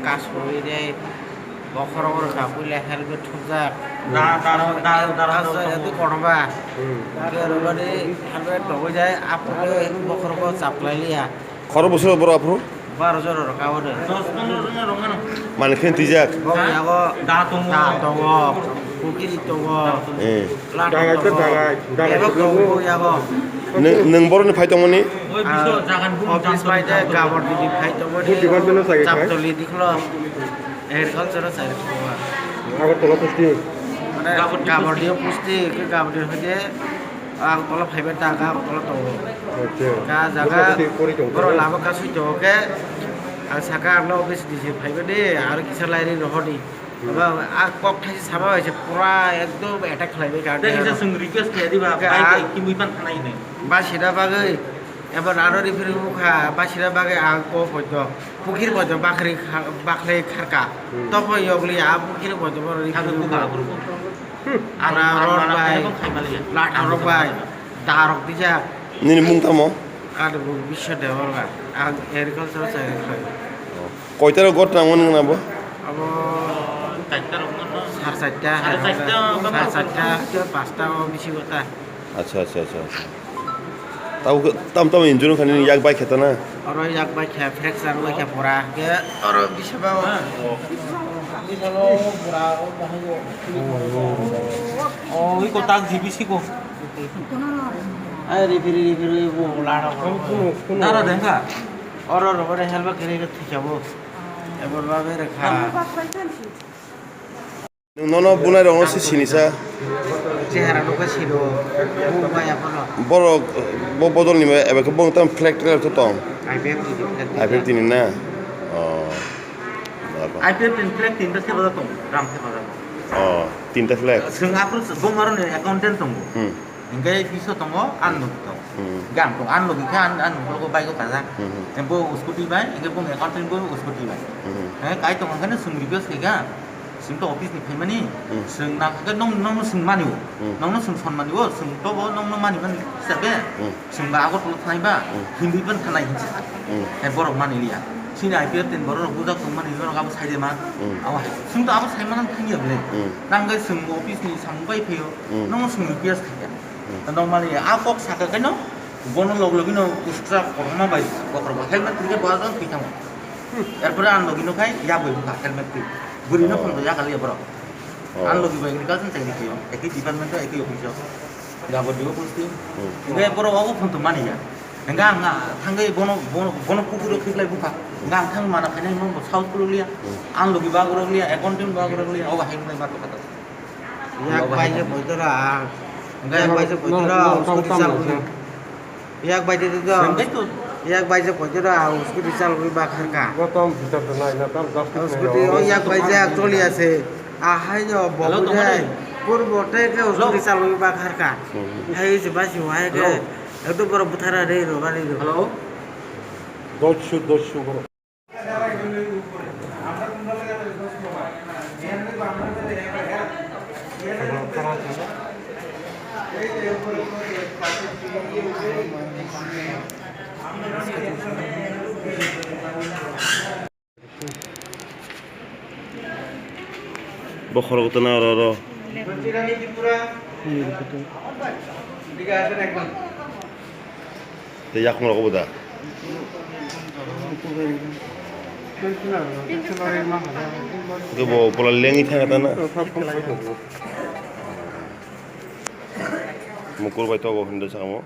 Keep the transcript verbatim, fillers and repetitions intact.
Kasui de bokhorok rwkha puila helmet thumjak. Da, da, da, da, da, da, da, da. Asa yati kotorma. Hmm. Ke rwmani helmet tongwi jai, aphuru bokhorok chapklai liya. Khoro bwswk borok aphuru? Baro jora rwkha o de. Dos pondro jona rwkha no. Mani khe twijak? Bo yago da tongo. Da tongo. Pukiri tongo. Eh. Dagai to dagai, dagai to dagai. Nwng, nwng boroni phai tongmani? Oi, biso jagan bum office bai de gabor didi phai tongmani. Bum department o sai khai? Chaptoli dikhlo. Agriculture o sai rwkha. Agartala pusti? Mane gabor di pusti, ke gabor di hoide ang tola phaibai ta, ang tola tongo. Acha. Ka jaga boro lama kasui tongo ke. Ang saka ang office didi phaibai de, aro kisa lairi rohodi. Aba, a kok thaisi sama bai se pura ekdom attack khlaibai ka. Tei kisa chwng request khlai diba, bai bai kimui pan thanai hinwi. Basina bagwi, eba naro referee wngkha, basina bagwi ang kok poito, pukir poito, bakhri kha-, bakhri kharka. Hmm. Tobo yokli a pukir poito, boro referee wngkha. Ana rod bai, lat rok bai, darok dija. Nini mung tamo? Ani mung Biswa Debbarma, ang agriculture chai khlai. Koita rok gor tang mani na bo? Abo sar charta, sar charta, pasta o bisi gota. Acha, acha, acha, acha. Tabo tam tam injury khani yak bai kheta na? Oro yak bai khe fracture bai khe pura. Ke oro bisi ba o. Bisi ba o pura o bahai o. O iko tak jibi siko. Ai referee referee bo lana. Dara dengka. Oro oro bore helmet kene ke thikabo. Ebor ba bere kha. Nwng nono bunai rokno se sinisa. Chehara nukha sino. Bo maya kono. Borok bo bodol ni eba khe bong tam flag trailer to tong. I P F T ni flag. I P F T ni na. Oh. I P F T ni flag tinta se bada tong. Ram se bada. Oh, tinta flag. Seng apro bong aro ni accountant tong. Hmm. Hingke biso tongo, ang logi tongo. Hmm. Hingke ang tongo, ang logi khe ang, ang logi bike o kajak. Hmm. Hingke bo scooty bai, hingke bo accountant bo scooty bai. Hmm. Hingke kai tongo hingke no chwng request khaika, chwng to office ni phaimani, hmm, chwng nang khe nong, nongno chwng mani o. Hmm. Nongno chwng son mani o, chwng to bo nongno mani mani hisabe. Hmm. Chwng ba Agartala thanai ba, hmm, Hindi ban thanai hinsa. Hmm. Hingke borok mani liya. Chini I P F T ni borok rok bujak tong mani borok abo sai de ma. Hmm. Abo hai. Chwng to abo sai mani thang ya bele. Hmm. Nang khe chwng office ni samung bai phaio. Hmm. Nongno chwng request khaika. Hmm. Normally, a kok saka khe no, bono log logino ustra korma bai, kokrok bai helmet khe bo ajon thwi thango. Hmm. Erpore ang logino khai ya bai bukha helmet khe. Bwrwino, oh, phone ya kali borok. Oh. Ang logi bai agriculture chai ni khayo, eki department o, eki office o. Gabor dibo posting. Hmm. Hingke borok obo phone to mani ya. Hingke ang, ah, thangwi bono, bono, bono kukuro khiklai bukha. Hingke ang thang mana khainai mo South Puloglia. Hmm. Ang logi bagoroglia, accountant bagoroglia, obo hai wngmani ma tongkha. Yak bai se poito ra. Yak bai se poito ra, usko di sal. Yak bai se to. Yak bai se poito ra, usko di sal wi ba kharka. Usko di, o yak bai se actually ase. Ahai no bo bujai. Purbo te ke usko di sal wi ba kharka. Hai se ba si wai ke. Ekdom boro buthara re ro ba re ro. Hello. Docho, docho boro. Bokhorok tana oro oro. Tei yakung rogo bo da. Hwnkhe bo pola lengwi thangkha tana. Mukur bai togo hwnwi sakamo.